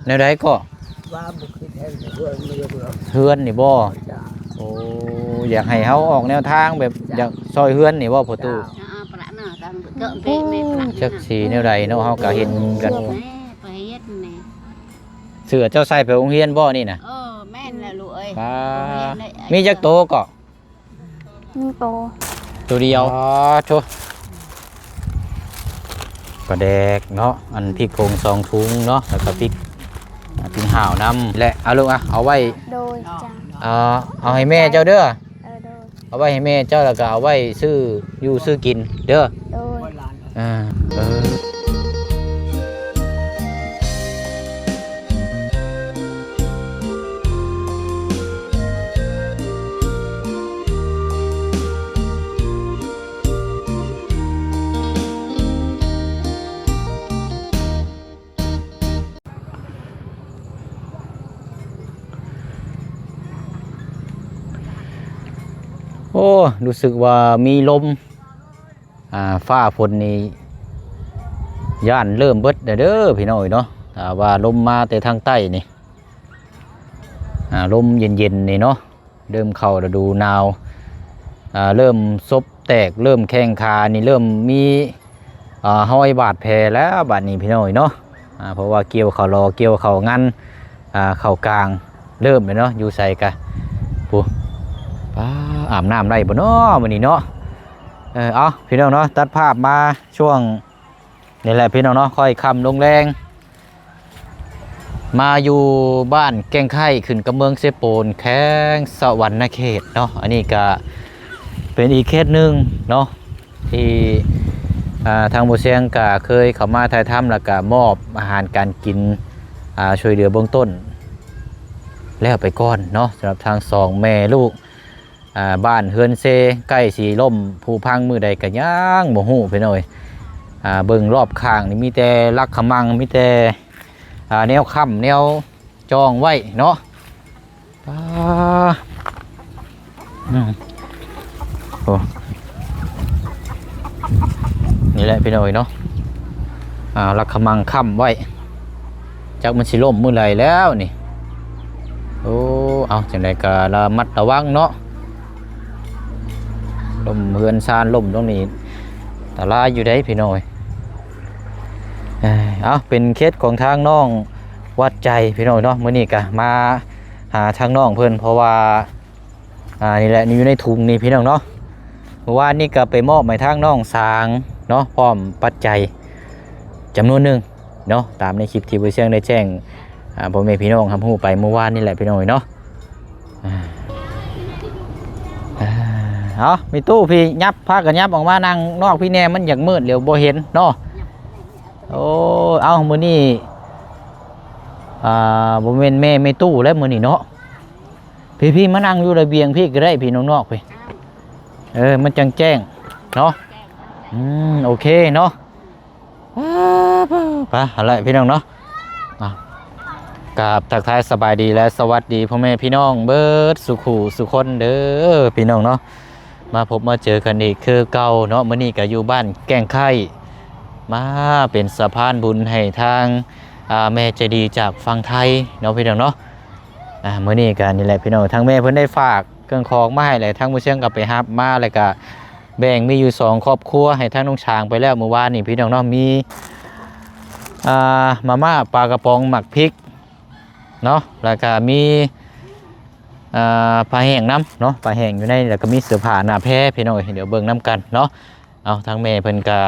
ແນວໃດເກາະ? ວ່າບໍ່ຄິດເຫັນເຮືອນມັນຢູ່ເນາະ ເຮືອນນີ້ບໍ່? ເຈົ້າ. ໂອ້ ຢາກໃຫ້ເຮົາອອກແນວທາງແບບ ເຈົ້າ ຢາກຊ່ອຍເຮືອນນີ້ບໍ່ພໍ່ຕູ້? ເຈົ້າ. ໂອ້ ຈັກຊິແນວໃດເນາະ ເຮົາກໍເຫັນກັນ. ເສື້ອເຈົ້າໃສ່ໄປໂຮງຮຽນບໍ່ນີ້ນະ? ເອີ ແມ່ນແຫຼະລູກເອີຍ. ປ້າ ໂຮງຮຽນເດ້. ມີຈັກໂຕເກາະ? ໜຶ່ງໂຕ ໂຕດຽວ. ອໍ ໂທ້ ປາແດກເນາະ ອັນ ພິກຜົງສອງຖົງເນາະ ແລ້ວກໍພິກ ອ່າ ພິກຫ່າວນຳແຫຼະ. ເອົາລູກ ອ່ະ ເອົາໄວ້ ໂດຍ ຈ້າ. ອ່າ ເອົາໃຫ້ແມ່ເຈົ້າເດີ. ເອີ ໂດຍ. ເອົາໄວ້ໃຫ້ແມ່ເຈົ້າ ແລ້ວກໍເອົາໄວ້ຊື້ຢູ່ຊື້ກິນເດີ. ໂດຍ. ອ່າ ເອີ. ໂອ້ ຮູ້ສຶກວ່າມີລົມ ອ່າ ຟ້າຝົນນີ້ຢ້ານເລີ່ມເບິດແລ້ວເດີພີ່ນ້ອງເອີຍເນາະ. ຖ້າວ່າລົມມາແຕ່ທາງໃຕ້ນີ້ ອ່າ ລົມເຢັນໆນີ້ເນາະ ເລີ່ມເຂົ້າລະດູໜາວ ອ່າ ເລີ່ມສົບແຕກ ເລີ່ມແຂ້ງຂານີ້ເລີ່ມມີ ອ່າ ຮອຍບາດແຜແລ້ວບາດນີ້ພີ່ນ້ອງເອີຍເນາະ. ອ່າ ເພາະວ່າກ່ຽວເຂົ້າລໍ ກ່ຽວເຂົ້າງັນ ອ່າ ເຂົ້າກາງ ເລີ່ມແລ້ວເນາະ. ຢູ່ໃສກະ ປູ ປ້າ ອາບນ້ຳໄດ້ບໍ່ເນາະມື້ນີ້ເນາະ? ເອີ ເອົາ ພີ່ນ້ອງເນາະ ຕັດພາບມາຊ່ວງນີ້ແຫຼະພີ່ນ້ອງເນາະ ຄ່ອຍຄ່ຳລົງແລງ ມາຢູ່ບ້ານແກ້ງໄຄ້ ຂຶ້ນກັບເມືອງເຊໂປນ ແຂວງສະຫວັນນະເຂດເນາະ. ອັນນີ້ກະເປັນອີກເຂດໜຶ່ງເນາະ ທີ່ ອ່າ ທາງບໍ່ຊຽງກະເຄີຍເຂົ້າມາຖ່າຍທຳ ແລ້ວກະມອບອາຫານການກິນ ອ່າ ຊ່ວຍເຫຼືອເບື້ອງຕົ້ນແລ້ວໄປກ່ອນເນາະ. ສຳລັບທາງສອງແມ່ລູກ ອ່າ ບ້ານເຮືອນເຊໃກ້ຊິລົ້ມຜຸພັງມື້ໃດກະຍັງບໍ່ຮູ້ພີ່ນ້ອງເອີຍ. ອ່າ ເບິ່ງລອບຂ້າງນີ້ມີແຕ່ລັກຂະມັງ ມີແຕ່ ອ່າ ແນວຄ້ຳແນວຈອງໄວ້ເນາະ. ປ້າ ອືມ ໂອ້ ນີ້ແຫຼະພີ່ນ້ອງເອີຍເນາະ ອ່າ ລັກຂະມັງຄ້ຳໄວ້ ຈັກມັນຊິລົ້ມມື້ໃດແລ້ວນີ້. ໂອ້ ເອົາ ຈັ່ງໃດກໍລະມັດລະວັງເນາະ ລົ້ມເຮືອນຊານລົ້ມຕົງນີ້ອັນຕະລາຍຢູ່ເດ້ພີ່ນ້ອງເອີຍ. ເອີ ເອົາ ເປັນເຂດຂອງທາງນ້ອງວັດໃຈພີ່ນ້ອງເນາະ. ມື້ນີ້ກໍມາຫາທາງນ້ອງເພິ່ນ ເພາະວ່າ ອ່າ ນີ້ແຫຼະ ຢູ່ໃນຖົງນີ້ພີ່ນ້ອງເນາະ. ເມື່ອວານນີ້ກໍໄປມອບໃຫ້ທາງນ້ອງສາງເນາະ ພ້ອມປັດໄຈຈຳນວນໜຶ່ງເນາະ ຕາມໃນຄລິບທີ່ບໍ່ຊຽງໄດ້ແຈ້ງ ອ່າ ພໍ່ແມ່ພີ່ນ້ອງຮັບຮູ້ໄປເມື່ອວານນີ້ແຫຼະພີ່ນ້ອງເອີຍເນາະ. ອ່າ ເອົາ ມີຕູ້ພີ່ ຫຍັບ ພາກັນຫຍັບອອກມານັ່ງນອກພີ່ແດ່ ມັນຢາກມືດ ຫຼຽວບໍ່ເຫັນເນາະ. ໂອ້ ເອົາ ມື້ນີ້ ອ່າ ບໍ່ແມ່ນແມ່ ແມ່ຕູ້ແລ້ວມື້ນີ້ເນາະ. ພີ່ໆ ມານັ່ງຢູ່ລະບຽງພີ້ກໍໄດ້ພີ່ ນອກໆ ພີ້ ເອີ ມັນຈັ່ງແຈ້ງເນາະ. ອືມ ໂອເຄເນາະ. ໄປ ຫັ້ນແຫຼະພີ່ນ້ອງເນາະ. ອ່າ ກາບທັກທາຍສະບາຍດີ ແລະ ສະຫວັດດີພໍ່ແມ່ພີ່ນ້ອງເບິດສູ່ຄູ່ສູ່ຄົນເດີພີ່ນ້ອງເນາະ. ມາພົບມາເຈີກັນອີກຄືເກົ່າເນາະ. ມື້ນີ້ກໍຢູ່ບ້ານແກ້ງໄຄ້ ມາເປັນສະພານບຸນໃຫ້ທາງ ອ່າ ແມ່ໃຈດີຈາກຝັ່ງໄທເນາະພີ່ນ້ອງເນາະ. ອ່າ ມື້ນີ້ກໍນີ້ແຫຼະພີ່ນ້ອງ ທາງແມ່ເພິ່ນໄດ້ຝາກເຄື່ອງຂອງມາໃຫ້ ແລະ ທາງໝູ່ຊຽງກໍໄປຮັບມາ ແລ້ວກໍແບ່ງມີຢູ່ສອງຄອບຄົວໃຫ້ທາງນ້ອງສາງໄປແລ້ວມື້ວານນີ້ພີ່ນ້ອງເນາະ. ມີ ອ່າ ມາມ່າ ປາກະປ໋ອງ ໝາກພິກເນາະ ແລ້ວກໍມີ ອ່າ ຜ້າແຫ້ງນຳເນາະ ຜ້າແຫ້ງຢູ່ໃນ ແລ້ວກໍມີເສື້ອຜ້າໜ້າແພພີ່ນ້ອງເອີຍ. ດຽວເບິ່ງນຳກັນເນາະ. ເອົາ ທາງແມ່ເພິ່ນກະ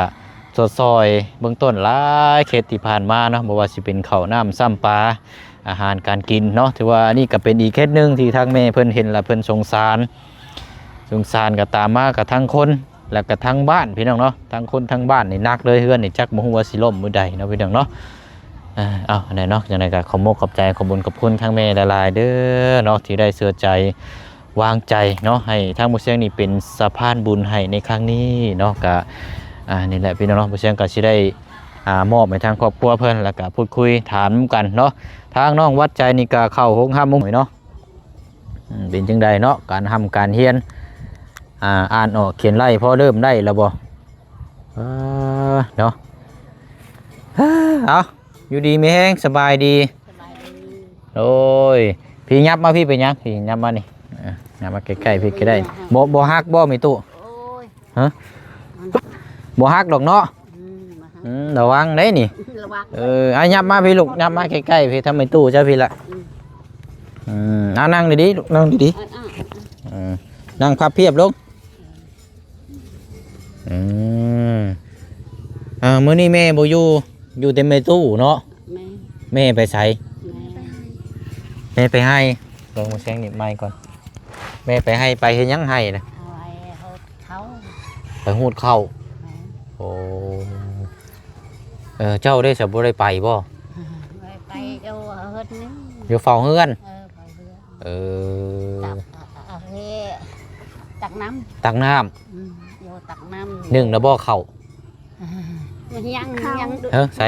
ຊົດຊ່ອຍເບື້ອງຕົ້ນຫຼາຍເຂດທີ່ຜ່ານມາເນາະ ບໍ່ວ່າຊິເປັນເຂົ້ານ້ຳຊ້ຳປາ ອາຫານການກິນເນາະ. ຖືວ່າອັນນີ້ກະເປັນອີກເຂດໜຶ່ງທີ່ທາງແມ່ເພິ່ນເຫັນແລ້ວເພິ່ນສົງສານ ສົງສານກະຕາມມາກະທັງຄົນ ແລ້ວກະທັງບ້ານພີ່ນ້ອງເນາະ. ທັງຄົນທັງບ້ານນີ້ໜັກເລີຍ ເຮືອນນີ້ຈັກບໍ່ຮູ້ວ່າຊິລົ້ມມື້ໃດເນາະພີ່ນ້ອງເນາະ. ເອົາ ອັນໃດເນາະ ຈັ່ງໃດກະຂອບມຸກຂອບໃຈ ຂອບບຸນຂອບຄຸນທາງແມ່ຫຼາຍໆເດີເນາະ ທີ່ໄດ້ເຊື່ອໃຈ ວາງໃຈເນາະ ໃຫ້ທາງໝູ່ຊຽງນີ້ເປັນສະພານບຸນໃຫ້ໃນຄັ້ງນີ້ເນາະ. ກະ ອ່າ ນີ້ແຫຼະພີ່ນ້ອງເນາະ ໝູ່ຊຽງກະຊິໄດ້ ອ່າ ມອບໃຫ້ທາງຄອບຄົວເພິ່ນ ແລ້ວກະພູດຄຸຍຖາມນຳກັນເນາະ. ທາງນ້ອງວັດໃຈນີ້ກະເຂົ້າໂຮງຮ່ຳໂຮງຮຽນເນາະ ອືມ ເປັນຈັ່ງໃດເນາະ ການຮ່ຳການຮຽນ ອ່າ ອ່ານອອກຂຽນໄລ່ ພໍເລີ່ມໄດ້ແລ້ວບໍ່? ເອີ ເນາະ ເອົາ ຢູ່ດີມີແຮງ ສະບາຍດີ. ສະບາຍ ໂອ້ຍ ພີ່ຫຍັບມາ ພີ່ເປັນຫຍັງ? ພີ່ຫຍັບມານີ້ ເອີ ຫຍັບມາໃກ້ໆ ພີ່ກໍໄດ້. ບໍ່ ບໍ່ຫັກບໍ່ແມ່ຕູ້? ໂອ້ຍ ຮະ ມັນ ບໍ່ຫັກດອກເນາະ. ອືມ ບໍ່ຫັກ ອືມ ລະວັງເດ້ນີ້ ລະວັງ. ເອີ ອ່ະ ຫຍັບມາພີ່ລູກ ຫຍັບມາໃກ້ໆ ພີ່ ທາງແມ່ຕູ້ເຈົ້າພີ່ລະ. ອືມ ອືມ ອ່າ ນັ່ງດີໆ ລູກ ນັ່ງດີໆ. ເອີ ເອີ ເອີ ເອີ ນັ່ງພັບພຽບລົງ. ອືມ ອ່າ ມື້ນີ້ແມ່ບໍ່ຢູ່ ຢູ່ແຕ່ແມ່ຕູ້ເນາະ. ແມ່ ແມ່ໄປໃສ? ແມ່ ແມ່ໄປໄຮ່. ເບິ່ງໝໍແຊງໜີບໄມກ່ອນ. ແມ່ໄປໄຮ່ ໄປເຮັດຫຍັງໄຮ່ນະ? ເອົາໄປຮູດເຂົ້າ ໄປຮູດເຂົ້າ. ແມ່ ໂອ້ ເອີ ເຈົ້າເດ້ ສະ ບໍ່ໄດ້ໄປບໍ່? ບໍ່ໄດ້ໄປ ຢູ່ເຮືອນນີ້ ຢູ່ເຝົ້າເຮືອນ. ເອີ ເຝົ້າເຮືອນ. ເອີ ຕັກ ເອີ ຕັກນ້ຳ ຕັກນ້ຳ. ອືມ ຢູ່ຕັກນ້ຳ. ໜຶ້ງແລ້ວບໍ່ເຂົ້າ? ຍັງ ຍັງ ເອີ ໃສ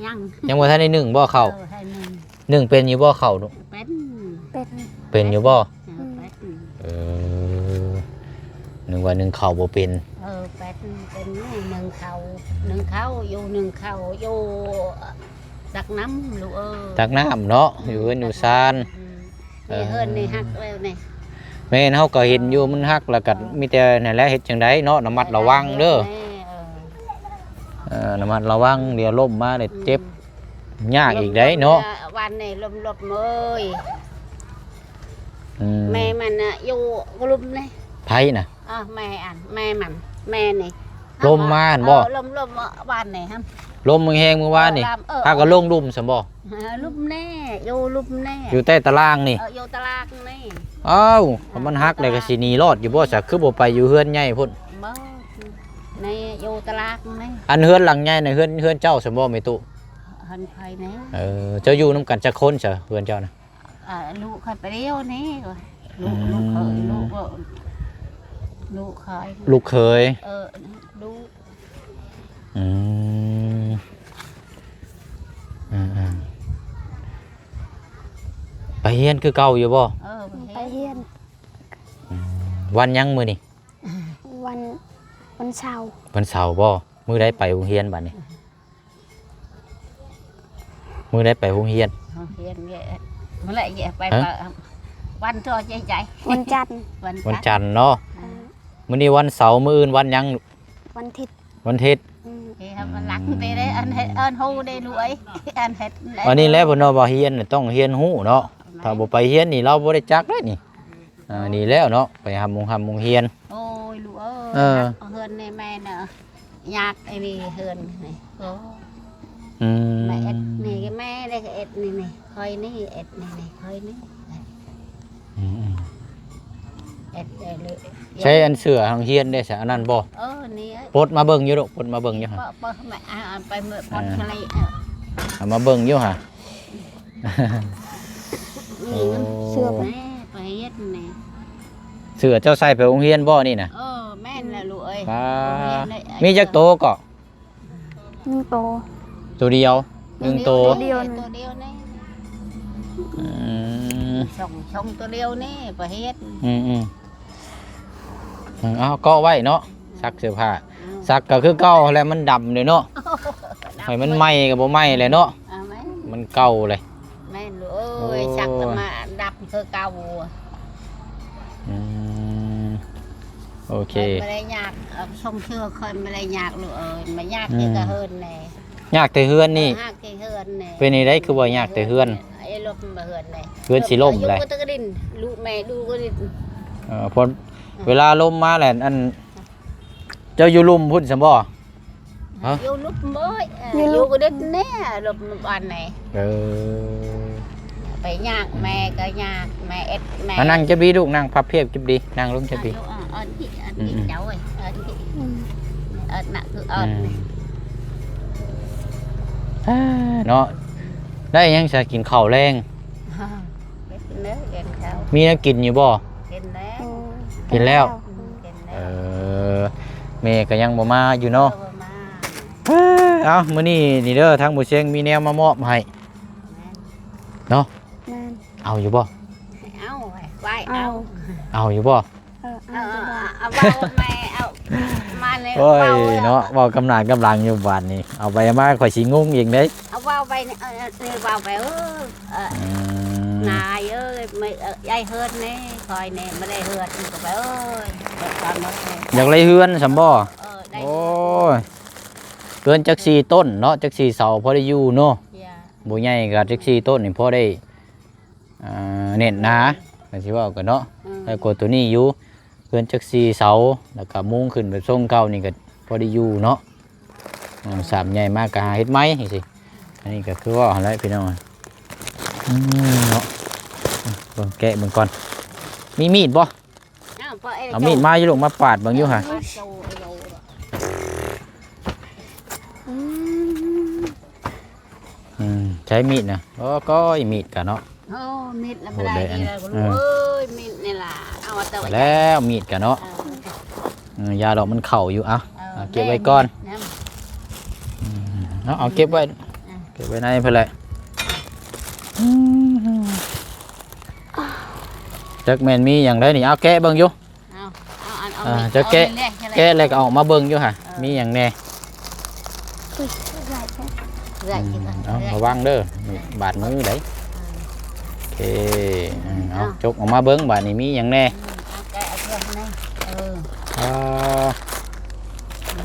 ຍັງ ຍັງບໍ່ທັນໄດ້ໜຶ້ງບໍ່ເຂົ້າ? ເອີ ໃຫ້ໜຶ້ງ. ໜຶ້ງເປັນຢູ່ບໍ່ເຂົ້າ? ເປັນ ເປັນ ເປັນຢູ່ບໍ່? ເອີ ເປັນ. ເອີ ນຶກວ່າໜຶ້ງເຂົ້າບໍ່ເປັນ. ເອີ ເປັນ ເປັນໜຶ້ງເຂົ້າ ໜຶ້ງເຂົ້າ ຢູ່ໜຶ້ງເຂົ້າ ຢູ່ ຕັກນ້ຳລູກເອີຍ ຕັກນ້ຳເນາະ. ອືມ ຢູ່ເຮືອນຢູ່ຊານ. ອືມ ເອີ ນີ້ເຮືອນນີ້ຫັກແລ້ວນີ້. ແມ່ນ ເຮົາກໍເຫັນຢູ່ ມັນຫັກແລ້ວກໍ ເອີ ມີແຕ່ນັ້ນແຫຼະ ເຮັດຈັ່ງໃດເນາະ ລະມັດລະວັງເດີ. ເອີ ລະມັດລະວັງ ດຽວລົ້ມມາເດ້ເຈັບ ອືມ ຍາກອີກໄດ໋ເນາະ. ວານນີ້ລົ້ມລົດເອີຍ. ອືມ ແມ່ມັນນະ ຢູ່ລຸ່ມນີ້. ໃຜນະ? ເອີ ແມ່ອັນ ແມ່ມັນ ແມ່ນີ້ ລົ້ມມາຫັ້ນບໍ່? ເອີ ລົ້ມ ລົ້ມວານນີ້ຫັ້ນ ລົມແຮງໆມື້ວານນີ້. ເອີ ພາກັນລົງລຸ່ມຊັ້ນບໍ່? ເອີ ລຸ່ມແນ່ ຢູ່ລຸ່ມແນ່ ຢູ່ໃຕ້ຕາລ່າງນີ້. ເອີ ຢູ່ຕາລ່າງນີ້. ອ້າວ ມັນຫັກແລ້ວກໍຊິໜີລອດຢູ່ບໍ່ຊະ? ຄືບໍ່ໄປຢູ່ເຮືອນໃຫຍ່ພຸ້ນ? ບໍ່ ໃນ ຢູ່ຕາລ່າງນີ້. ອັນເຮືອນຫຼັງໃຫຍ່ນະ ເຮືອນ ເຮືອນເຈົ້າຊັ້ນບໍ່ແມ່ຕູ້? ເຮືອນຂ້ອຍນີ້. ເອີ ເຈົ້າຢູ່ນຳກັນຈັກຄົນຊະ ເຮືອນເຈົ້ານະ? ອ່າ ລູກຂ້ອຍໄປດຽວນີ້ ລູກ ອືມ ລູກເຂີຍ ລູກ ລູກຂ້ອຍ ລູກເຂີຍ. ເອີ ລູກ ອືມ ອືມໆ ໄປຮຽນຄືເກົ່າຢູ່ບໍ່? ເອີ ໄປຮຽນ. ອືມ ວັນຫຍັງມື້ນີ້? ວັນ ວັນເສົາ. ວັນເສົາບໍ່? ມື້ໃດໄປໂຮງຮຽນບັດນີ້? ມື້ໃດໄປໂຮງຮຽນ? ໂຮງຮຽນເດ ມື້ໃດໄປ? ຮະ? ວັນໂທໃຈໃຈ ວັນຈັນ ວັນຈັນເນາະ. ເອີ ມື້ນີ້ວັນເສົາ ມື້ອື່ນວັນຫຍັງ? ວັນທິດ ວັນທິດ. ອືມ ເອີ ເຮົາກໍຫຼັກໄປເດ້ ອັນເຮັດ ອັນຮູ້ໄດ້ລວຍ ອັນເຮັດ ອັນນີ້ແຫຼະເພິ່ນວ່າຮຽນຕ້ອງຮຽນຮູ້ເນາະ. ແມ່ນ ຖ້າບໍ່ໄປຮຽນນີ້ລາວບໍ່ໄດ້ຈັກເດ້ນີ້. ອ່າ ດີແລ້ວເນາະ ໄປຮ່ຳໂຮງຮ່ຳໂຮງຮຽນ. ໂອ້ຍ ລູກເອີຍ ເອີ ເຮືອນນີ້ແມ່ນະ ຍາກອີ່ຫຼີເຮືອນນີ້. ໂອ້ ອືມ ແມ່ເຮັດນີ້ ແມ່ໄດ້ເຮັດນີ້ ນີ້ຂ້ອຍນີ້ ເຮັດນີ້ ນີ້ຂ້ອຍນີ້. ອືມໆ ເຮັດໄດ້ເລີຍ. ໃຊ້ອັນເສື້ອໂຮງຮຽນໄດ້ຊະ ອັນນັ້ນບໍ່? ເອີ ນີ້ ປົດມາເບິ່ງຢູ່ລູກ ປົດມາເບິ່ງຢູ່ຫັ້ນ. ເປີດ ແມ່ ເອົາໄປເມືອປົດ ເອີ ເລີຍ ເອີ ເອົາມາເບິ່ງຢູ່ຫາ. ນີ້ ໂອ້ ເສື້ອ ແມ່ໄປເຮັດແມ່ ເສື້ອເຈົ້າໃສ່ໄປໂຮງຮຽນບໍ່ນີ້ນະ? ເອີ ແມ່ນແຫຼະລູກເອີຍ. ປາ ໂຮງຮຽນເລີຍ. ມີຈັກໂຕເກາະ? ໜຶ່ງໂຕ. ໂຕດຽວ? ໜຶ່ງໂຕ. ໂຕດຽວ ໂຕດຽວນີ້. ອືມ ຊ່ອງ ຊ່ອງໂຕດຽວນີ້ໄປເຮັດ. ອືມໆ ອືມ ເອົາເກາະໄວ້ເນາະ ຊັກເສື້ອຜ້າ. ອືມ ຊັກກໍຄືເກົ່າແຫຼະ ມັນດຳເດ້ເນາະ. ໃຫ້ມັນໃໝ່ກໍບໍ່ໃໝ່ແຫຼະເນາະ. ເອົາໄວ້ ມັນເກົ່າເລີຍ. ແມ່ນລູກເອີຍ. ໂອ້ ຊັກກໍມາດຳຄືເກົ່າ. ອືມ ໂອເຄ ຂ້ອຍບໍ່ໄດ້ຍາກ ເອົາ ຊົມເຊື່ອຂ້ອຍບໍ່ໄດ້ຍາກລູກເອີຍ. ມາຍາກ ອືມ ແຕ່ກະເຮືອນແຫຼະ. ຍາກແຕ່ເຮືອນນີ້. ຍາກແຕ່ເຮືອນແຫຼະ. ເປັນຈັ່ງໃດຄືວ່າຍາກແຕ່ເຮືອນ? ໄອ້ລົມມາເຮືອນແຫຼະ. ເຮືອນຊິລົ້ມແຫຼະ. ຢູ່ກໍຕະກະດິນ ລູກແມ່ ລູກກໍດິນ. ເອີ ພໍ ເວລາລົມມາແຫຼະ ອັນ ເຈົ້າຢູ່ລຸ່ມພຸ້ນຊັ້ນບໍ່? ຮະ? ຢູ່ລຸ່ມເອີຍ. ຢູ່ ຢູ່ ຢູ່ກໍເດັດແນ່ ລົມບ້ານນີ້. ເອີ ໄປຍາກ ແມ່ກໍຍາກ ແມ່ເອັດແມ່. ມານັ່ງຈັບດີລູກ ນັ່ງພັບພຽບຈັບດີ ນັ່ງລົງຈັບດີ. ເອົາ ເອົາ ເອົາ ອືມ ເຈົ້າເອີຍ ເອົາ ອືມ ເອົາ ໜັກຄືເອົາ. ອືມ ເນາະ ໄດ້ຫຍັງຊະ ກິນເຂົ້າແລງ? ເອີ ເປັນເດີ ກິນເຂົ້າ. ມີແນວກິນຢູ່ບໍ່? ກິນແລ້ວ. ໂອ້ ກິນແລ້ວ. ອືມ ກິນແລ້ວ. ເອີ ແມ່ກໍຍັງບໍ່ມາຢູ່ເນາະ. ເອີ ບໍ່ມາ. ເອີ ເອົ້າ ມື້ນີ້ນີ້ເດີ ທາງບໍ່ເຊງມີແນວມາມອບໃຫ້. ແມ່ນ ເນາະ. ແມ່ນ. ເອົາຢູ່ບໍ່? ເອົາ ໄວ້ ເອົາ ເອົາ. ເອົາຢູ່ບໍ່? ເອີ ເອົາ ເອີ ເອົາ ເວົ້າແມ່ ເອົາ ມາເລີຍ. ໂອ້ຍ ເວົ້າເນາະ ເວົ້າກຳໜາກຳຫຼັງຢູ່ບາດນີ້ ເອົາໄປມາຂ້ອຍຊິງົງອີກເດ້. ເອົາ ເວົ້າໄປນີ້ ເອີ ເອີ ເວົ້າໄປ ເອີ ເອີ ອື ນາຍເອີຍ ໄມ່ ເອີ ຍ້າຍເຮືອນແດ່ ຂ້ອຍແດ່ ບໍ່ໄດ້ເຮືອນ ມັນກໍໄປ ໂອ້ຍ ເບີດກ່ອນໝົດແລ້ວ ຢາກໄດ້ເຮືອນຊັ້ນບໍ່? ເອີ ໄດ້ ໂອ້ຍ ເຮືອນຈັກສີ່ຕົ້ນເນາະ ຈັກສີ່ເສົາພໍໄດ້ຢູ່ເນາະ ບໍ່ໃຫຍ່ກໍຈັກສີ່ຕົ້ນນີ້ພໍໄດ້ ອ່າ ແໜ້ນໜາ ກໍຊິເວົ້າກັນເນາະ ເອີ ຫຼາຍກວ່າໂຕນີ້ຢູ່ ເຮືອນຈັກສີ່ເສົາ ແລ້ວກໍມຸງຂຶ້ນແບບຊົງເກົ່ານີ້ກໍພໍໄດ້ຢູ່ເນາະ ອືມ ສາມໃຫຍ່ມາກໍຫາເຮັດໃໝ່ຈັ່ງຊີ້ ອັນນີ້ກໍຄືເວົ້າຫັ້ນແຫຼະພີ່ນ້ອງ ອືມ ເນາະ ເບິ່ງແກະເບິ່ງກ່ອນ ມີມີດບໍ່? ເອົາມີດມາຢູ່ລູກ ມາປາດເບິ່ງຢູ່ຫາ ອືມ ອືມ ໃຊ້ມີດນະ ໂອ້ ກ້ອຍມີດກະເນາະ ໂອ້ ມີດລະບໍ່ໄດ້ ເອີ ມີດນີ້ລະ ເອົາແຕ່ວ່າ ແລ້ວມີດກະເນາະ ເອີ ເອີ ຢ່າດອກ ມັນເຂົ້າຢູ່ ເອົາ ເອີ ເອົາເກັບໄວ້ກ່ອນ ອືມ ເອົາ ເອົາເກັບໄວ້ ເກັບໄວ້ໃນເພິ່ນແຫຼະ ອືມ ຈັກແມ່ນມີຫຍັງໃດນີ້ ເອົາແກະເບິ່ງຢູ່ ເອົາ ເອົາອັນ ເອົາ ເອີ ມີດ ເຈົ້າແກະ ເອົາມີດແຫຼະ ແກະແລ້ວກໍເອົາອອກມາເບິ່ງຢູ່ຫະ ເອີ ມີຫຍັງແດ່ ເອື້ອຍ ອືມ ເອື້ອຍ ເອົາ ລະວັງເດີ ບາດມືໄດ໋ ເອີ ໂອເຄ ອືມ ເອົາ ເອົາ ຈົກອອກມາເບິ່ງ ບາດນີ້ມີຫຍັງແດ່ ອືມ ເອົາແກະເອົາເຄື່ອງໃນ ເອີ ອ່າ ອືມ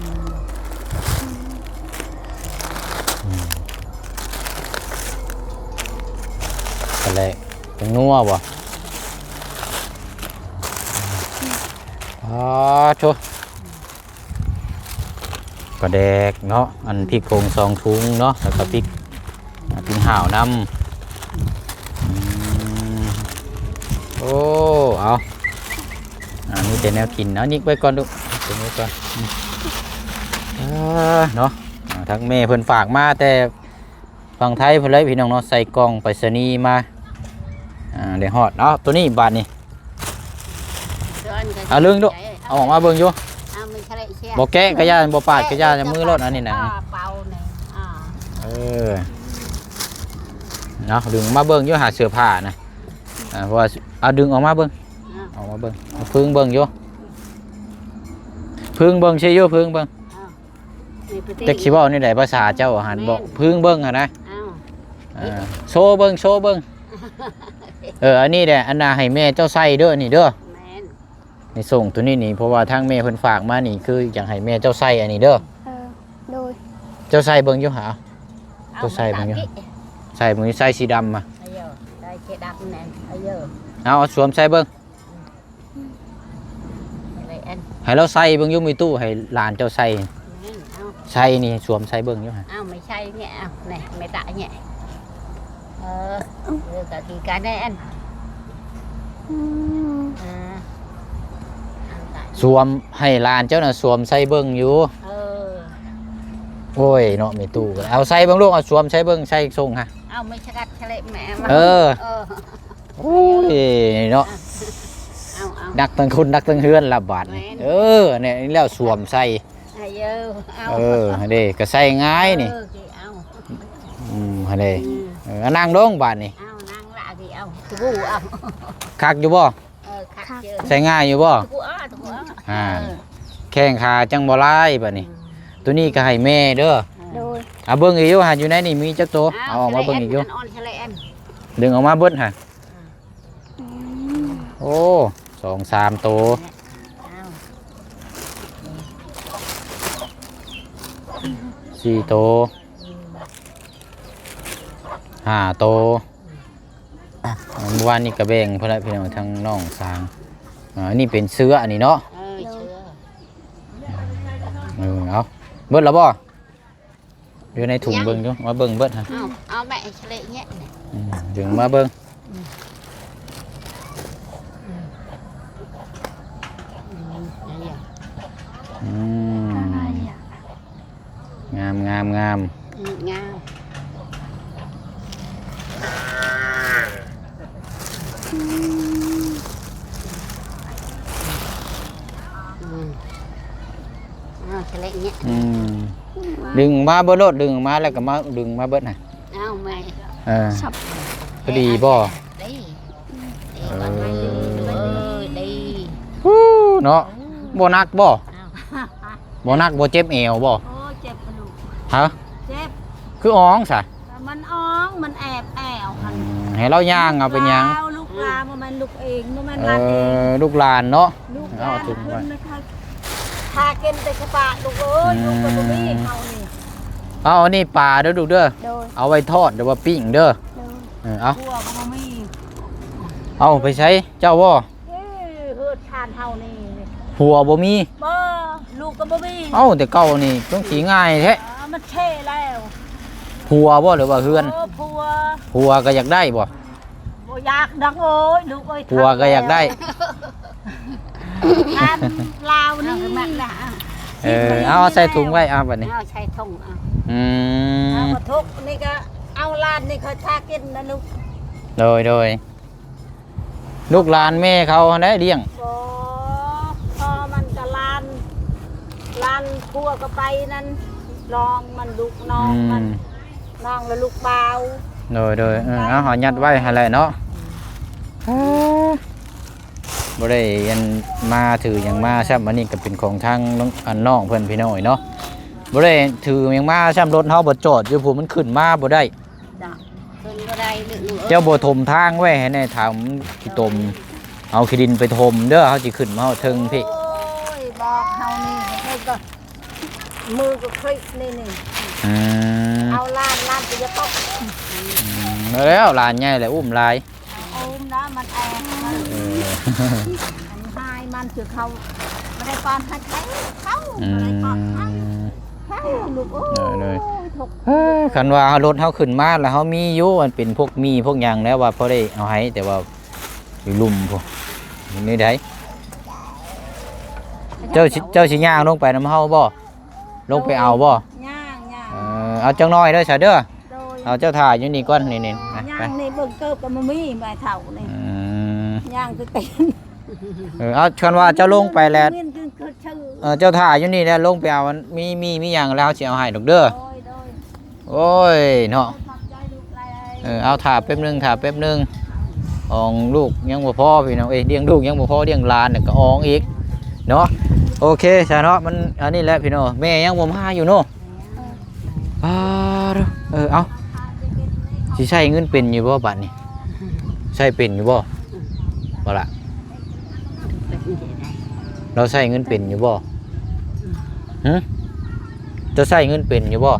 ອືມ ປາແດກ ຜົງນົວບໍ່? ອໍ ໂທ້ ປາແດກເນາະ ອັນພິກຜົງສອງຖົງເນາະ ແລ້ວກໍພິກ ອ່າ ພິກຫາວນຳ ອືມ ໂອ້ ເອົາ ອ່າ ມີແຕ່ແນວກິນເນາະ ນິກໄວ້ກ່ອນລູກ ເກັບໄວ້ກ່ອນ ອືມ ອ່າ ເນາະ ອ່າ ທາງແມ່ເພິ່ນຝາກມາແຕ່ ຝັ່ງໄທພຸ້ນແຫຼະພີ່ນ້ອງເນາະ ໃສ່ກ່ອງໄປສະນີມາ ອ່າ ໄດ້ຮອດ ເອົາ ໂຕນີ້ບາດນີ້ ເອົາເບິ່ງດູ ເອົາອອກມາເບິ່ງຢູ່ ບໍ່ແກະກະຢ່າ ບໍ່ປາດກະຢ່າ ມືໂລດອັນນີ້ນະ ເອີ ເອົາດຶງອອກມາເບິ່ງຢູ່ ຫາເສື້ອຜ້ານະ ອ່າ ເພາະວ່າ ເອົາດຶງອອກມາເບິ່ງ ເອົາອອກມາເບິ່ງ ເອົາເພິ່ງເບິ່ງຢູ່ ເພິ່ງເບິ່ງຊິຢູ່ ເພິ່ງເບິ່ງ ຈັກຊິເວົ້າແນວໃດພາສາເຈົ້າຫັ້ນ ບອກເພິ່ງເບິ່ງຫັ້ນນະ ອ້າວ ອ່າ ໂຊເບິ່ງ ໂຊເບິ່ງ ເອີ ອັນນີ້ແຫຼະ ອັນນ່າໃຫ້ແມ່ເຈົ້າໃສ່ເດີ ນີ້ເດີ ແມ່ນ ນີ້ ສົ່ງໂຕນີ້ນີ້ ເພາະວ່າທາງແມ່ເພິ່ນຝາກມານີ້ ຄືຢາກໃຫ້ແມ່ເຈົ້າໃສ່ອັນນີ້ເດີ ເອີ ໂດຍ ເຈົ້າໃສ່ເບິ່ງຢູ່ຫາ ເອົາ ເຈົ້າໃສ່ເບິ່ງຢູ່ ໃສ່ເບິ່ງຢູ່ ໃສ່ສີດຳມາ ເອົາ ໃສ່ສີດຳແນ່ ເອົາ ເອົາສວມໃສ່ເບິ່ງ ໃຫ້ລາວໃສ່ເບິ່ງຢູ່ ມີຕູ້ໃຫ້ຫຼານເຈົ້າໃສ່ ໃສ່ນີ້ ສວມໃສ່ເບິ່ງຢູ່ຫັ້ນ ເອົາ ແມ່ໃສ່ນີ້ ເອົາ ແນ່ ແມ່ຕະນີ້ ເອີ ເອີ ກະຄືກັນແນ່ ອືມ ເອີ ສວມໃຫ້ຫຼານເຈົ້ານະ ສວມໃສ່ເບິ່ງຢູ່ ເອີ ໂອ້ຍເນາະ ມີຕູ້ ເອົາໃສ່ເບິ່ງລູກ ເອົາສວມໃສ່ເບິ່ງ ໃສ່ສົ່ງຫາ ເອົາ ແມ່ສະກັດສະເລະແມ່ ເອີ ເອີ ໂອ້ຍເນາະ ເອົາໆ ໜັກທັງຄົນໜັກທັງເຮືອນລະບາດນີ້ ເອີ ແນ່ ແລ້ວສວມໃສ່ ເອີ ເອົາ ເອີ ຫັ້ນເດ້ ກະໃສ່ງ່າຍນີ້ ເອີ ເອົາ ອືມ ຫັ້ນເດ້ ອືມ ເອີ ນັ່ງລົງບາດນີ້ ເອົາ ນັ່ງລະ ເອົາ ເອົາ ຄັກຢູ່ບໍ່? ເອີ ຄັກເຈີ ໃສ່ງ່າຍຢູ່ບໍ່? ຖືກ ເອີ ຖືກ ອ່າ ເອີ ແຂ້ງຂາຈັ່ງບໍ່ລາຍບາດນີ້ ອືມ ໂຕນີ້ກະໃຫ້ແມ່ເດີ ໂດຍ ເອົາເບິ່ງອີກຢູ່ຫາ ຢູ່ໃນນີ້ມີຈັກໂຕ ເອົາອອກມາເບິ່ງອີກຢູ່ ດຶງອອກມາເບິດຫາ ອືມ ໂອ້ ສອງສາມໂຕ ສີ່ໂຕ ຫ້າໂຕ ອ່າ ມື້ວານນີ້ກະແບ່ງເພິ່ນລະພີ່ນ້ອງ ທາງນ້ອງສາງ ອ່າ ອັນນີ້ເປັນເສື້ອອັນນີ້ເນາະ ເອີ ເສື້ອ ເອີ ເອົາ ເບິດລະບໍ່? ຢູ່ໃນຖົງເບິ່ງດູ ມາເບິ່ງເບິດຫັ້ນ ເອົາ ເອົາແມ່ສະເລະແຍະ ອືມ ດຶງມາເບິ່ງ ອືມ ອືມ ອືມ ງາມ ງາມ ງາມ ອືມ ງາມ ອືມ ອ້າວ ສະເລະແຍະ ອືມ ດຶງມາເບິດໂລດ ດຶງມາແລ້ວກໍມາ ດຶງມາເບິດຫັ້ນ ອ້າວ ແມ່ ເອີ ພໍດີບໍ່? ດີ ເອີ ເອີ ດີ ເນາະ ບໍ່ໜັກບໍ່? ອ້າວ ບໍ່ໜັກບໍ່ເຈັບແອວບໍ່? ໂອ້ ເຈັບລູກ ຮະ? ເຈັບ ຄືອອງຊະ? ມັນອອງ ມັນແອບແອວ ອືມ ໃຫ້ລາວຍ່າງເອົາ ເປັນຫຍັງ? ລູກລາວ ລູກລາ ບໍ່ແມ່ນລູກເອງ ບໍ່ແມ່ນ ເອີ ຫຼານເອງ ລູກຫຼານເນາະ. ລູກຫຼານ ເອົາຖົງໄວ້ ເພິ່ນນະ ຖ້າກິນແຕ່ສະປາ ລູກເອີຍ ອືມ ລູກກໍບໍ່ມີ ເຮົານີ້. ເອົາ ອັນນີ້ປາເດີລູກເດີ ໂດຍ ເອົາໄວ້ທອດ ຫຼືວ່າປີ້ງເດີ ໂດຍ ເອີ ເອົາ ຜົວກໍບໍ່ມີ. ເອົາໄປໃສ ເຈົ້າບໍ່? ເອີ ເຮືອນຊານເຮົານີ້ ຜົວບໍ່ມີ ບໍ່ ລູກກໍບໍ່ມີ. ເອົ້າ ແຕ່ເກົ່ານີ້ຕ້ອງຂີ້ງ່າຍແທ້ ເອີ ມັນເທແລ້ວ. ຜົວບໍ່ ຫຼືວ່າເຮືອນ? ເອີ ຜົວ ຜົວກໍຢາກໄດ້ບໍ່? ບໍ່ຢາກດອກເອີຍ ລູກເອີຍ ຜົວກໍຢາກໄດ້ ທຳແລ້ວ ອັນລາວນີ້ ເອີ ເອົາໃສ່ຖົງໄວ້ ເອົາບັດນີ້ ເອົາໃສ່ຖົງ ເອົາ ອືມ ເອົາກະທົກນີ້ກະເອົາຫຼານນີ້ ຂ້ອຍຖ້າກິນນະລູກ. ໂດຍ ໂດຍ ລູກຫຼານແມ່ເຂົາຫັ້ນແຫຼະລ້ຽງ ບໍ່ ພໍ່ມັນກະຫຼານ ຫຼານຜົວກໍໄປນັ້ນ ນ້ອງມັນ ລູກນ້ອງມັນ ອືມ ນ້ອງລະລູກບ່າວ. ໂດຍ ໂດຍ ເອີ ເອົາ ເຮົາຍັດໄວ້ຫັ້ນແຫຼະເນາະ. ເອີ ບໍ່ໄດ້ອັນມາຖືຫຍັງມາຊ້ຳ ອັນນີ້ກໍເປັນຂອງທາງນ້ອງ ອັນນ້ອງເພິ່ນພີ່ນ້ອງເອີຍເນາະ ບໍ່ໄດ້ຖືຫຍັງມາຊ້ຳ ລົດເຮົາບໍ່ຈອດຢູ່ພຸ້ນ ມັນຂຶ້ນມາບໍ່ໄດ້. ເຈົ້າ ຂຶ້ນບໍ່ໄດ້ລູກເອີຍ ເຈົ້າບໍ່ຖົມທາງໄວ້ໃຫ້ແດ່ ຖ້າມັນຂີ້ຕົມ ເອົາຂີ້ດິນໄປຖົມເດີ ເຮົາຊິຂຶ້ນມາຮອດເທິງພີ້. ໂອ້ຍ ບອກເຮົານີ້ ເຮົາກໍ ມືກໍຄລິກນີ້ ນີ້ ອືມ ເອົາຫຼານ ຫຼານກໍຢ່າຕົກ ອືມ ແລ້ວຫຼານໃຫຍ່ແລ້ວ ອຸ້ມຫຼາຍ ອຸ້ມນະ ມັນແອງ ເອີ ມັນຫາຍ ມັນຄືເຂົາບໍ່ໄດ້ປ້ອນໃຫ້ໃຜ ເຂົາ ອືມ ບໍ່ໄດ້ປ້ອນໃຫ້ເຂົາ ລູກເອີຍ ໂດຍ ໂດຍ ທຸກ ເອີ ຄັນວ່າເຮົາ ລົດເຮົາຂຶ້ນມາແລ້ວ ເຮົາມີຢູ່ ອັນເປັນພວກໝີ່ພວກຫຍັງແລ້ວວ່າພໍໄດ້ເອົາໃຫ້ ແຕ່ວ່າ ຢູ່ລຸ່ມພຸ້ນ ຢູ່ໃນໃດ ເຈົ້າຊິ ເຈົ້າຊິຍ່າງລົງໄປນຳເຮົາບໍ່? ລົງໄປເອົາບໍ່? ຍ່າງ ຍ່າງ ເອີ ເອົາຈັກໜ້ອຍເດີຊະເດີ ໂດຍ ເອົາ ເຈົ້າຖ້າຢູ່ນີ້ກ່ອນ ນີ້ ນີ້ ຍ່າງນີ້ເບິ່ງເກີບກໍບໍ່ມີ ແມ່ເຖົ້ານີ້ ອືມ ຍ່າງແຕ່ຕີນ ເອີ ເອົາ ຄັນວ່າເຈົ້າລົງໄປແລ້ວ ເອີ ເຈົ້າຖ້າຢູ່ນີ້ແຫຼະ ລົງໄປເອົາ ມີ ມີ ມີຫຍັງແລ້ວເຮົາຊິເອົາໃຫ້ດອກເດີ ໂດຍ ໂດຍ. ໂອ້ຍເນາະ ຂອບໃຈລູກຫຼາຍ ເອີ ເອົາຖ້າແປັບໜຶ່ງ ຖ້າແປັບໜຶ່ງ ຂອງລູກຍັງບໍ່ພໍພີ່ນ້ອງເອີຍ ລ້ຽງລູກຍັງບໍ່ພໍ ລ້ຽງຫຼານກໍອອງອີກເນາະ. ໂອເຄຊະເນາະ ມັນອັນນີ້ແຫຼະພີ່ນ້ອງ ແມ່ຍັງບໍ່ມາຢູ່ເນາະ ປາດ ເອີ ເອົາ ຊິໃຊ້ເງິນເປັນຢູ່ບໍ່ບາດນີ້ ໃຊ້ເປັນຢູ່ບໍ່ ບໍ່ລະ? ເປັນຢູ່ໄດ໋ ລາວໃຊ້ເງິນເປັນຢູ່ບໍ່? ຫຶ ເຈົ້າໃຊ້ເງິນເປັນຢູ່ບໍ່?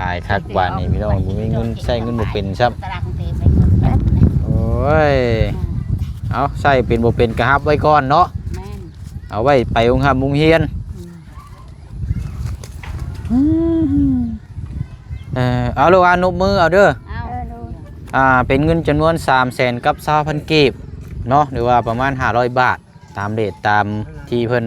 ຕາຍຄັກບາດນີ້ພີ່ນ້ອງ ບໍ່ມີເງິນໃຊ້ ເງິນບໍ່ເປັນຊ້ຳ ໂອ້ຍ ເອົາ ໃຊ້ເປັນບໍ່ເປັນກໍຮັບໄວ້ກ່ອນເນາະ ແມ່ນ ເອົາໄວ້ໄປໂຮງຮ່ຳໂຮງຮຽນ ອືມ ເອີ ເອົາລູກ ອະນຸບມືເອົາເດີ ເອົາ ເອີ ໂດຍ ອ່າ ເປັນເງິນຈຳນວນສາມແສນກັບຊາວພັນກີບເນາະ ຫຼືວ່າປະມານຫ້າຮ້ອຍບາດ ຕາມເຣດຕາມທີ່ເພິ່ນ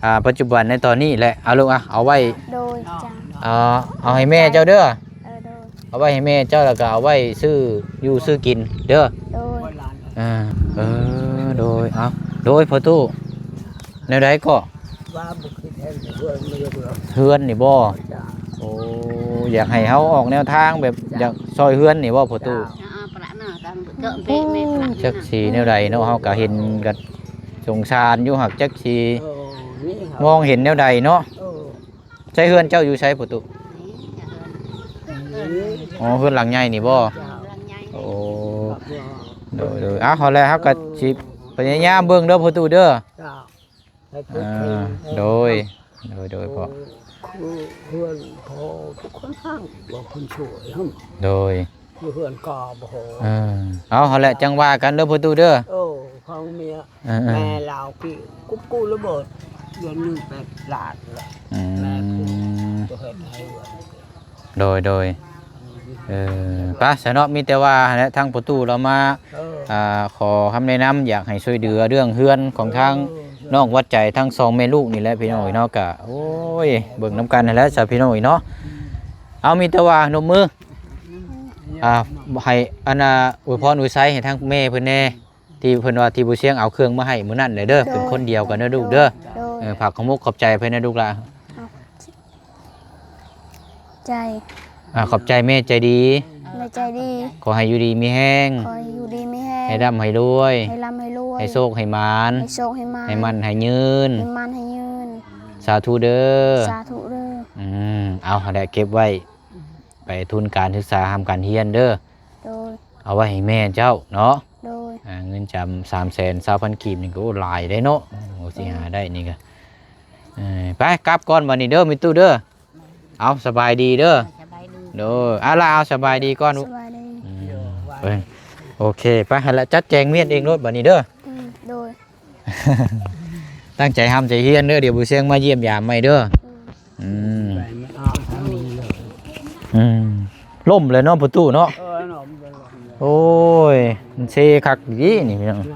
ອ່າ ປັດຈຸບັນໃນຕອນນີ້ແຫຼະ ເອົາລູກ ອ່ະ ເອົາໄວ້ ໂດຍ ຈ້າ ເອົາ ເອົາໃຫ້ແມ່ເຈົ້າເດີ ເອີ ໂດຍ ເອົາໄວ້ໃຫ້ແມ່ເຈົ້າ ແລ້ວກໍເອົາໄວ້ຊື້ຢູ່ຊື້ກິນເດີ ໂດຍ ອ່າ ເອີ ໂດຍ ເອົາ ໂດຍ ພໍ່ຕູ້ ແນວໃດເກາະ? ວ່າບໍ່ຄິດເຫັນເຮືອນ ເຮືອນນີ້ບໍ່? ໂອ້ ຢາກໃຫ້ເຮົາອອກແນວທາງແບບຢາກຊ່ອຍເຮືອນນີ້ບໍ່ ພໍ່ຕູ້? ຈັກຊິແນວໃດເນາະ ເຮົາກໍເຫັນກໍສົງສານຢູ່ ຫາກຈັກຊິມອງເຫັນແນວໃດເນາະ ເອີ ໃຊ້ເຮືອນເຈົ້າຢູ່ໃສ ພໍ່ຕູ້? ອໍ ເຮືອນຫຼັງໃຫຍ່ນີ້ບໍ່? ໂອ້ ໂດຍໆ ເອົາ ເອົາແຫຼະ ເຮົາກໍຊິພະຍາຍາມເບິ່ງເດີ ພໍ່ຕູ້ເດີ ເຈົ້າ ໃຫ້ເພິ່ນ ອ່າ ໂດຍ ໂດຍໆ ພໍ່ ຄືເຮືອນພໍ່ທຸກຄົນຮັກ ບໍ່ຄົນຊ່ວຍ ໂດຍ ຄືເຮືອນກໍບໍ່ ເອີ ເອົາ ຫັ້ນແຫຼະ ຈັ່ງວ່າກັນເດີ ພໍ່ຕູ້ເດີ ເອີ ຂອງເມຍ ເອີໆ ແມ່ລາວກີ້ກຸບກູລະເບີດ ເດືອນໜຶ່ງແປດລ້ານ ອືມ ແມ່ຜູ້ບໍ່ເຮັດໃຫ້ເຮືອນ ໂດຍໆ ເອີ ໄປຊະເນາະ ມີແຕ່ວ່າຫັ້ນແຫຼະ ທາງພໍ່ຕູ້ລາວມາ ເອີ ອ່າ ຂໍຄຳແນະນຳ ຢາກໃຫ້ຊ່ວຍເຫຼືອເລື່ອງເຮືອນຂອງທາງ ເອີ ນ້ອງວັດໃຈ ທັງສອງແມ່ລູກນີ້ແຫຼະ ພີ່ນ້ອງເອີຍເນາະ ກະ ໂອ້ຍ ເບິ່ງນຳກັນຫັ້ນແຫຼະຊະ ພີ່ນ້ອງເອີຍເນາະ ເອົາ ມີແຕ່ວ່ານົບມື ອ່າ ໃຫ້ ອັນນ່າ ອວຍພອນອວຍໄຊໃຫ້ທາງແມ່ເພິ່ນແດ່ ທີ່ເພິ່ນວ່າທີ່ບໍ່ຊຽງເອົາເຄື່ອງມາໃຫ້ມື້ນັ້ນແຫຼະເດີ ໂດຍ ເປັນຄົນດຽວກັນເດີລູກເດີ ໂດຍ ເອີ ຝາກຂອບມຸກຂອບໃຈເພິ່ນນະລູກຫຼານ ໃຈ ອ່າ ຂອບໃຈແມ່ໃຈດີ ແມ່ໃຈດີ ຂໍໃຫ້ຢູ່ດີມີແຮງ ຂໍໃຫ້ຢູ່ດີມີແຮງ ໃຫ້ລ່ຳໃຫ້ລວຍ ໃຫ້ລ່ຳໃຫ້ລວຍ ໃຫ້ໂຊກໃຫ້ໝານ ໃຫ້ໂຊກໃຫ້ໝານ ໃຫ້ໝັ້ນໃຫ້ຍືນ ໃຫ້ໝັ້ນໃຫ້ຍືນ ສາທຸເດີ ສາທຸເດີ ອືມ ເອົາ ຫັ້ນແຫຼະ ເກັບໄວ້ ໄປ ປທຶນການສຶກສາ ຮ່ຳການຮຽນເດີ. ໂດຍ. ເອົາໄວ້ໃຫ້ແມ່ເຈົ້າເນາະ. ໂດຍ. ອ່າ ເງິນຈຳສາມແສນຊາວພັນກີບນີ້ກໍ ໂອ້ ຫຼາຍເດ້ເນາະ. ໂອ້ ຊິຫາໄດ້ນີ້ກໍ ເອີ ໄປກັບກ່ອນບັດນີ້ເດີ ແມ່ຕູ້ເດີ. ເອົາ ສະບາຍດີເດີ. ສະບາຍດີ. ໂດຍ. ເອົາລະ ເອົາ ສະບາຍດີກ່ອນ. ສະບາຍດີ. ອືມ ເອີ ໂອເຄ ໄປ ຫັ້ນລະ ຈັດແຈງວຽກເອງໂລດບັດນີ້ເດີ. ອືມ ໂດຍ. ຕັ້ງໃຈຮ່ຳໃຈຮຽນເດີ ດຽວບໍ່ຊຽງມາຢ້ຽມຢາມໃໝ່ເດີ. ອືມ ອືມ ໄປ ມັນອອກທາງນີ້ເລີຍ. ອືມ ລົ້ມແລ້ວເນາະ ປະຕູເນາະ. ເອີ ລົ້ມແລ້ວ ລົ້ມແລ້ວ. ໂອ້ຍ ມັນເຊຄັກອີ່ນີ້ພີ່ນ້ອງ. ແມ່ນ.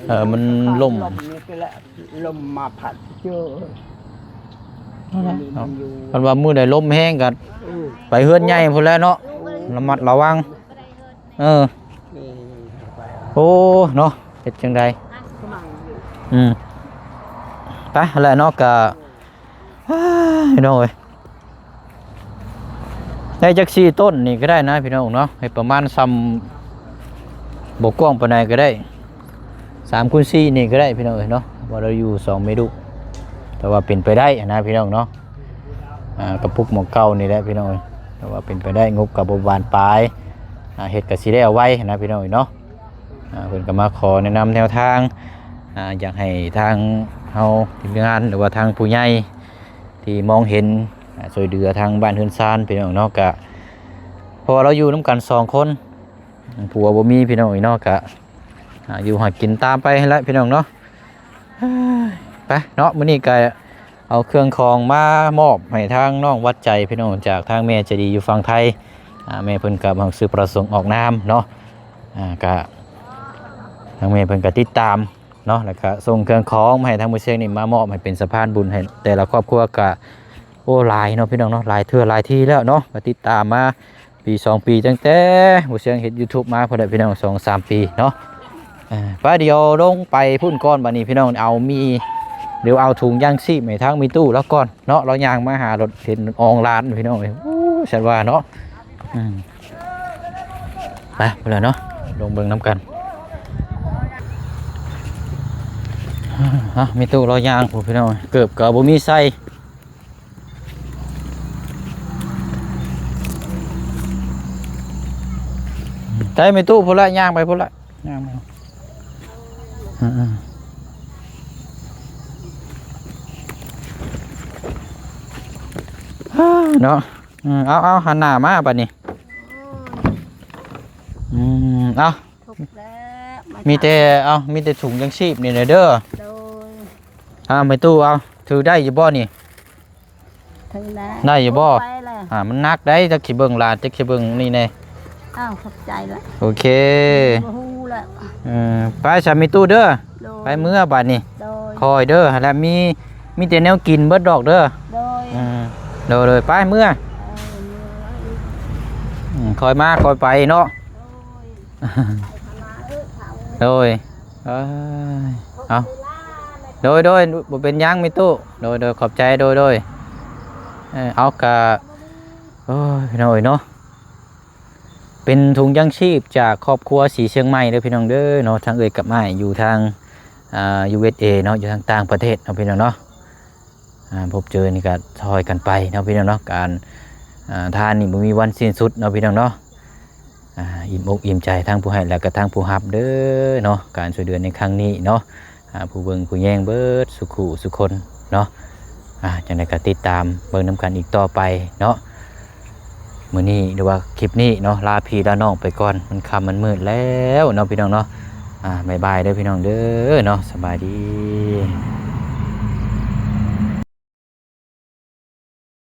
ເອີ ມັນລົ້ມ ລົ້ມນີ້ກໍແຫຼະ ລົມມາພັດເຈີ. ນັ້ນແຫຼະເນາະ ຄັນວ່າມື້ໃດລົມແຮງກໍ ເອີ ໄປເຮືອນໃຫຍ່ພຸ້ນແຫຼະເນາະ. ໂອ້ຍ ລະມັດລະວັງ. ເອີ ເອີ ໂອ້ ເນາະ ເຮັດຈັ່ງໃດ? ອືມ ໄປແຫຼະເນາະ ກະ ພີ່ນ້ອງເອີຍ ໄດ້ຈັກສີ່ຕົ້ນນີ້ກໍໄດ້ນະພີ່ນ້ອງເນາະ ໃຫ້ປະມານຊ່ຳ ບໍ່ກວ້າງປານໃດກໍໄດ້ ສາມຄູນສີ່ນີ້ກໍໄດ້ພີ່ນ້ອງເອີຍເນາະ ວ່າລາວຢູ່ສອງແມ່ລູກ ແຕ່ວ່າເປັນໄປໄດ້ນະພີ່ນ້ອງເນາະ. ອ່າ ກະປຸກໝ່ອງເກົ່ານີ້ແຫຼະພີ່ນ້ອງເອີຍ ແຕ່ວ່າເປັນໄປໄດ້ ງົບກະບໍ່ບານປາຍ ອ່າ ເຮັດກະຊິແລ້ວໄວນະພີ່ນ້ອງເອີຍເນາະ. ອ່າ ເພິ່ນກະມາຂໍແນະນຳແນວທາງ ອ່າ ຢາກໃຫ້ທາງເຮົາທີມງານ ຫຼືວ່າທາງຜູ້ໃຫຍ່ທີ່ມອງເຫັນ ອ່າ ຊ່ວຍເຫຼືອທາງບ້ານເຮືອນຊານພີ່ນ້ອງເນາະ ກະ ເພາະວ່າລາວຢູ່ນຳກັນສອງຄົນ ຜົວບໍ່ມີພີ່ນ້ອງເອີຍເນາະ ກະ ອ່າ ຢູ່ຫາກິນຕາມໄປຫັ້ນແຫຼະພີ່ນ້ອງເນາະ. ໄປເນາະ ມື້ນີ້ກະເອົາເຄື່ອງຂອງມາມອບໃຫ້ທາງນ້ອງວັດໃຈພີ່ນ້ອງ ຈາກທາງແມ່ໃຈດີຢູ່ຝັ່ງໄທ. ອ່າ ແມ່ເພິ່ນກະບໍ່ຮູ້ປະສົງອອກນາມເນາະ ອ່າ ກະ ທາງແມ່ເພິ່ນກະຕິດຕາມເນາະ ແລ້ວກະສົ່ງເຄື່ອງຂອງມາໃຫ້ທາງໝູ່ຊຽງນີ້ມາມອບໃຫ້ເປັນສະພານບຸນໃຫ້ແຕ່ລະຄອບຄົວ ກະ ໂອ້ ຫຼາຍເນາະພີ່ນ້ອງເນາະ ຫຼາຍເທື່ອຫຼາຍທີແລ້ວເນາະ ກະຕິດຕາມມາ ປີສອງປີ ຕັ້ງແຕ່ໝູ່ຊຽງເຮັດຢູທູບມາພຸ້ນແຫຼະພີ່ນ້ອງ ສອງສາມປີເນາະ. ເອີ ໄປ ດຽວລົງໄປພຸ້ນກ່ອນບັດນີ້ພີ່ນ້ອງ ເອົາມີ ດຽວເອົາຖົງຢາງຊີບໃຫ້ທາງແມ່ຕູ້ລາວກ່ອນເນາະ ລາວຍ່າງມາຫາລົດ ເຫັນອອງລານພີ່ນ້ອງເອີຍ ໂອ້ ສັດວ່າເນາະ. ອືມ ໄປພຸ້ນແຫຼະເນາະ ລົງເບິ່ງນຳກັນ. ອ່າ ແມ່ຕູ້ລາວຍ່າງພຸ້ນພີ່ນ້ອງ ເກີບກໍບໍ່ມີໃສ່. ໄປແມ່ຕູ້ພຸ້ນລະ ຍ່າງໄປພຸ້ນລະ ຍ່າງໄປ ອືມ ເນາະ. ອືມ ເອົາ ເອົາ ຫັນໜ້າມາບັດນີ້. ອືມ ເອົາ ທຸກແລ້ວ ມີແຕ່ ເອົາ ມີແຕ່ຖົງຢາງຊີບນີ້ແຫຼະເດີ. ໂດຍ. ເອົາ ແມ່ຕູ້ ເອົາ ຖືໄດ້ຢູ່ບໍ່ນີ້? ຖືໄດ້ ໄດ້ຢູ່ບໍ່? ໄປແລ້ວ ອ່າ ມັນໜັກໄດ໋ ຈັກຊິເບິ່ງຫຼານ ຈັກຊິເບິ່ງນີ້ແດ່. ອ້າວ ຂອບໃຈລະ ໂອເຄ ບໍ່ຮູ້ລະ. ເອີ ໄປຊະແມ່ຕູ້ເດີ. ໂດຍ. ໄປເມືອບາດນີ້. ໂດຍ. ຄ່ອຍເດີ ຫັ້ນແຫຼະ ມີ ມີແຕ່ແນວກິນເບິດດອກເດີ. ໂດຍ. ອືມ ໂດຍໆ ໄປເມືອ. ເອີ ເມືອ. ອືມ ຄ່ອຍມາຄ່ອຍໄປເນາະ. ໂດຍ. ໂດຍ ເອີຍ ເອົາ ໂດຍໆ ບໍ່ເປັນຫຍັງແມ່ຕູ້ ໂດຍໆ ຂອບໃຈ ໂດຍໆ. ເອີ ເອົາ ກະ ໂອ້ຍ ພີ່ນ້ອງເອີຍເນາະ ເປັນຖົງຢາງຊີບຈາກຄອບຄົວສີຊຽງໃໝ່ເດີພີ່ນ້ອງເດີເນາະ ທັງເອື້ອຍກັບອ້າຍຢູ່ທາງ ອ່າ ຢູເອັສເອເນາະ ຢູ່ທາງຕ່າງປະເທດເນາະ ພີ່ນ້ອງເນາະ. ອ່າ ພົບເຈີນີ້ກໍຊ່ອຍກັນໄປເນາະພີ່ນ້ອງເນາະ ການ ອ່າ ທານນີ້ບໍ່ມີວັນສິ້ນສຸດເນາະພີ່ນ້ອງເນາະ. ອ່າ ອີ່ມອົກອີ່ມໃຈທັງຜູ້ໃຫ້ ແລະກະທັງຜູ້ຮັບເດີເນາະ ການຊ່ວຍເຫຼືອໃນຄັ້ງນີ້ເນາະ. ອ່າ ຜູ້ເບິ່ງຜູ້ແຍງເບິດສູ່ຄູ່ສູ່ຄົນເນາະ. ອ່າ ຈັ່ງໃດກໍຕິດຕາມເບິ່ງນຳກັນອີກຕໍ່ໄປເນາະ. ມື້ນີ້ ຫຼືວ່າຄລິບນີ້ເນາະ ລາພີ່ລານ້ອງໄປກ່ອນ ມັນຄ່ຳມັນມືດແລ້ວເນາະພີ່ນ້ອງເນາະ. ອ່າ ບາຍບາຍເດີພີ່ນ້ອງເດີເນາະ ສະບາຍດີ.